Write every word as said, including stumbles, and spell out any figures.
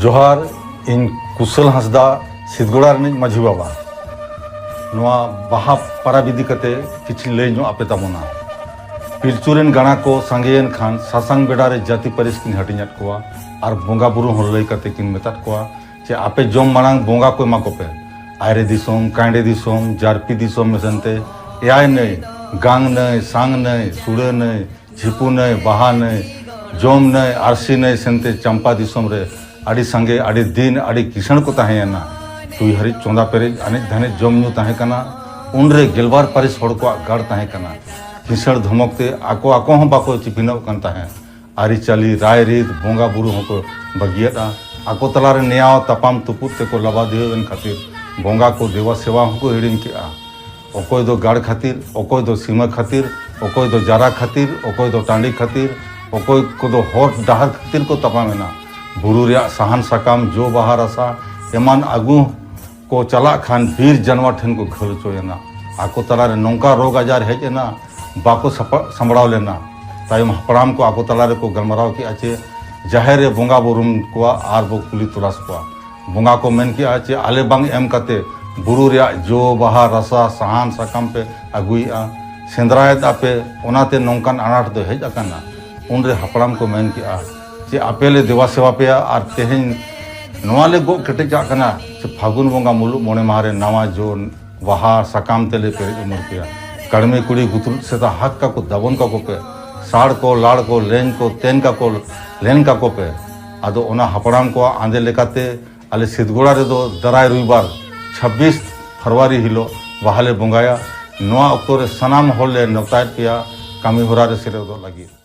ᱡᱚᱦᱟᱨ᱾ ᱤᱧ ᱠᱩᱥᱚᱞ ᱦᱟᱸᱥᱫᱟ, ᱥᱤᱫᱽᱜᱚᱲᱟ ᱨᱤᱱᱤᱡ ᱢᱟᱹᱡᱷᱤ ᱵᱟᱵᱟ᱾ ᱱᱚᱣᱟ ᱵᱟᱦᱟ ᱯᱟᱨᱟᱵᱽ ᱤᱫᱤ ᱠᱟᱛᱮ ᱠᱤᱪᱷᱤᱧ ᱞᱟᱹᱭ ᱧᱚᱜ ᱟᱯᱮ ᱛᱟᱵᱚᱱᱟ᱾ ᱯᱤᱞᱪᱩ ᱨᱮᱱ ᱜᱟᱬᱟ ᱠᱚ ᱥᱟᱸᱜᱮᱭᱮᱱ ᱠᱷᱟᱱ, ᱥᱟᱥᱟᱝ ᱵᱮᱰᱟ ᱨᱮ ᱡᱟᱹᱛᱤ ᱯᱟᱹᱨᱤᱥ ᱠᱤᱱ ᱦᱟᱹᱴᱤᱧᱟᱫ ᱠᱚᱣᱟ ᱟᱨ ᱵᱚᱸᱜᱟ ᱵᱩᱨᱩ ᱦᱚᱸ ᱞᱟᱹᱭ ᱠᱟᱛᱮ ᱠᱤᱱ ᱢᱮᱛᱟᱫ ᱠᱚᱣᱟ ᱡᱮ, ᱟᱯᱮ ᱡᱚᱢ ᱢᱟᱲᱟᱝ ᱵᱚᱸᱜᱟ ᱠᱚ ᱮᱢᱟ ᱠᱚᱯᱮ᱾ ᱟᱭᱨᱮ ᱫᱤᱥᱚᱢ, ᱠᱟᱸᱰᱮ ᱫᱤᱥᱚᱢ, ᱡᱟᱨᱯᱤ ᱫᱤᱥᱚᱢ ᱢᱮᱥᱮᱱᱛᱮ ᱮᱭᱟᱭ ᱱᱟᱹᱭ, ᱜᱟᱝ ᱱᱟᱹᱭ, ᱥᱟᱝ ᱱᱟᱹᱭ, ᱥᱩᱲᱟᱹ ᱱᱟᱹᱭ, ᱡᱷᱤᱯᱩ ᱱᱟᱹᱭ, ᱵᱟᱦᱟ ᱱᱟᱹᱭ, ᱡᱚᱢ ᱱᱟᱹᱭ, ᱟᱨᱥᱤ ᱱᱟᱹᱭ ᱥᱮᱱᱛᱮ ᱪᱟᱢᱯᱟ ᱫᱤᱥᱚᱢ ᱨᱮ ᱟᱹᱰᱤ ᱥᱟᱸᱜᱮ, ᱟᱹᱰᱤ ᱫᱤᱱ, ᱟᱹᱰᱤ ᱠᱤᱥᱟᱹᱬ ᱠᱚ ᱛᱟᱦᱮᱸᱭᱮᱱᱟ᱾ ᱴᱩᱭ ᱦᱟᱹᱨᱤᱡ ᱪᱚᱸᱫᱟ ᱯᱮᱨᱮᱡ ᱟᱱᱮᱡ ᱫᱷᱟᱱᱮᱡ ᱡᱚᱢ ᱧᱩ ᱛᱟᱦᱮᱸ ᱠᱟᱱᱟ᱾ ᱩᱱᱨᱮ ᱜᱮᱞᱵᱟᱨ ᱯᱟᱹᱨᱤᱥ ᱦᱚᱲ ᱠᱚᱣᱟᱜ ᱜᱟᱲ ᱛᱟᱦᱮᱸ ᱠᱟᱱᱟ᱾ ᱠᱤᱥᱟᱹᱬ ᱫᱷᱚᱢᱚᱠ ᱛᱮ ᱟᱠᱚ ᱟᱠᱚ ᱦᱚᱸ ᱵᱟᱠᱚ ᱪᱤᱯᱤᱱᱚᱜ ᱠᱟᱱ ᱛᱟᱦᱮᱸᱫ᱾ ᱟᱹᱨᱤᱪᱟᱹᱞᱤ, ᱨᱟᱭᱨᱤᱛ, ᱵᱚᱸᱜᱟ ᱵᱩᱨᱩ ᱦᱚᱸᱠᱚ ᱵᱟᱹᱜᱤᱭᱟᱫᱼᱟ᱾ ᱟᱠᱚ ᱛᱟᱞᱟᱨᱮ ᱱᱮᱭᱟᱣ ᱛᱟᱯᱟᱢ ᱛᱩᱯᱩᱫ ᱛᱮᱠᱚ ᱞᱟᱵᱟᱫᱤᱭᱟᱹᱣ ᱮᱱ ᱠᱷᱟᱹᱛᱤᱨ ᱵᱚᱸᱜᱟ ᱠᱚ ᱫᱮᱵᱟ ᱥᱮᱵᱟ ᱦᱚᱸᱠᱚ ᱦᱤᱲᱤᱧ ᱠᱮᱫᱼᱟ᱾ ᱚᱠᱚᱭ ᱫᱚ ᱜᱟᱲ ᱠᱷᱟᱹᱛᱤᱨ, ᱚᱠᱚᱭ ᱫᱚ ᱥᱤᱢᱟᱹ ᱠᱷᱟᱹᱛᱤᱨ, ᱚᱠᱚᱭ ᱫᱚ ᱡᱟᱨᱟ ᱠᱷᱟᱹᱛᱤᱨ, ᱚᱠᱚᱭ ᱫᱚ ᱴᱟᱺᱰᱤ ᱠᱷᱟᱹᱛᱤᱨ, ᱚᱠᱚᱭ ᱠᱚᱫᱚ ᱦᱚᱨ ᱰᱟᱦᱟᱨ ᱠᱷᱟᱹᱛᱤᱨ ᱠᱚ ᱛᱟᱯᱟᱢ ᱮᱱᱟ᱾ ᱵᱩᱨᱩ ᱨᱮᱭᱟᱜ ᱥᱟᱦᱟᱱ ᱥᱟᱠᱟᱢ, ᱡᱚ ᱵᱟᱦᱟ ᱨᱟᱥᱟ ᱮᱢᱟᱱ ᱟᱹᱜᱩ ᱠᱚ ᱪᱟᱞᱟᱜ ᱠᱷᱟᱱ ᱵᱤᱨ ᱡᱟᱱᱣᱟᱨ ᱴᱷᱮᱱ ᱠᱚ ᱜᱷᱟᱹᱞ ᱦᱚᱪᱚᱭᱮᱱᱟ᱾ ᱟᱠᱚ ᱛᱟᱞᱟᱨᱮ ᱱᱚᱝᱠᱟ ᱨᱳᱜᱽ ᱟᱡᱟᱨ ᱦᱮᱡ ᱮᱱᱟ, ᱵᱟᱠᱚ ᱥᱟᱯᱟ-, ᱥᱟᱢᱵᱲᱟᱣ ᱞᱮᱱᱟ᱾ ᱛᱟᱭᱚᱢ ᱦᱟᱯᱲᱟᱢ ᱠᱚ ᱟᱠᱚ ᱛᱟᱞᱟ ᱨᱮᱠᱚ ᱜᱟᱞᱢᱟᱨᱟᱣ ᱠᱮᱫᱼᱟ ᱪᱮ, ᱡᱟᱦᱮᱨ ᱨᱮ ᱵᱚᱸᱜᱟ ᱵᱚ ᱨᱩᱢ ᱠᱚᱣᱟ ᱟᱨ ᱵᱚ ᱠᱩᱞᱤ ᱛᱚᱞᱟᱥ ᱠᱚᱣᱟ᱾ ᱵᱚᱸᱜᱟ ᱠᱚ ᱢᱮᱱ ᱠᱮᱫᱼᱟ ᱪᱮ, ᱟᱞᱮ ᱵᱟᱝ ᱮᱢ ᱠᱟᱛᱮ ᱵᱩᱨᱩ ᱨᱮᱭᱟᱜ ᱡᱚ, ᱵᱟᱦᱟ, ᱨᱟᱥᱟ, ᱥᱟᱦᱟᱱ, ᱥᱟᱠᱟᱢ ᱯᱮ ᱟᱹᱜᱩᱭᱮᱫᱼᱟ, ᱥᱮᱸᱫᱽᱨᱟᱭᱮᱫ ᱟᱯᱮ, ᱚᱱᱟᱛᱮ ᱱᱚᱝᱠᱟᱱ ᱟᱱᱟᱴ ᱫᱚ ᱦᱮᱡ ᱟᱠᱟᱱᱟ᱾ ᱩᱱᱨᱮ ᱦᱟᱯᱲᱟᱢ ᱠᱚ ᱢᱮᱱ ᱠᱮᱫᱼᱟ ᱪᱮ, ᱟᱯᱮ ᱞᱮ ᱫᱮᱵᱟ ᱥᱮᱵᱟ ᱯᱮᱭᱟ ᱟᱨ ᱛᱮᱦᱮᱧ ᱱᱚᱣᱟ ᱞᱮ ᱜᱚᱜ ᱠᱮᱴᱮᱡ ᱠᱟᱜ ᱠᱟᱱᱟ ᱪᱮ, ᱯᱷᱟᱹᱜᱩᱱ ᱵᱚᱸᱜᱟ ᱢᱩᱞᱩᱜ ᱢᱚᱬᱮ ᱢᱟᱦᱟ ᱨᱮ ᱱᱟᱣᱟ ᱡᱚ, ᱵᱟᱦᱟ, ᱥᱟᱠᱟᱢ ᱛᱮᱞᱮ ᱯᱮᱨᱮᱡ ᱩᱢᱟᱹᱨ ᱯᱮᱭᱟ᱾ ᱠᱟᱹᱲᱢᱤ ᱠᱩᱲᱤ ᱜᱩᱛᱩᱞ ᱥᱮᱛᱟ ᱦᱟᱠ ᱠᱟᱠᱚ ᱫᱟᱵᱚᱱ ᱠᱟᱠᱚ ᱯᱮ, ᱥᱟᱲ ᱠᱚ, ᱞᱟᱲ ᱠᱚ, ᱞᱮᱧ ᱠᱚ, ᱛᱮᱱ ᱠᱟᱠᱚ, ᱞᱮᱱ ᱠᱟᱠᱚ ᱯᱮ᱾ ᱟᱫᱚ ᱚᱱᱟ ᱦᱟᱯᱲᱟᱢ ᱠᱚᱣᱟᱜ ᱟᱸᱫᱮ ᱞᱮᱠᱟᱛᱮ ᱟᱞᱮ ᱥᱤᱫᱽᱜᱚᱲᱟ ᱨᱮᱫᱚ ᱫᱟᱨᱟᱭ ᱨᱚᱵᱤᱵᱟᱨ ᱪᱷᱟᱵᱵᱤᱥ ᱯᱷᱮᱵᱽᱨᱩᱣᱟᱨᱤ ᱦᱤᱞᱳᱜ ᱵᱟᱦᱟ ᱞᱮ ᱵᱚᱸᱜᱟᱭᱟ᱾ ᱱᱚᱣᱟ ᱚᱠᱛᱚ ᱨᱮ ᱥᱟᱱᱟᱢ ᱦᱚᱲ ᱞᱮ ᱱᱮᱣᱛᱟᱭᱮᱫ ᱯᱮᱭᱟ ᱠᱟᱹᱢᱤ ᱦᱚᱨᱟ ᱨᱮ ᱥᱮᱞᱮᱫᱚᱜ ᱞᱟᱹᱜᱤᱫ᱾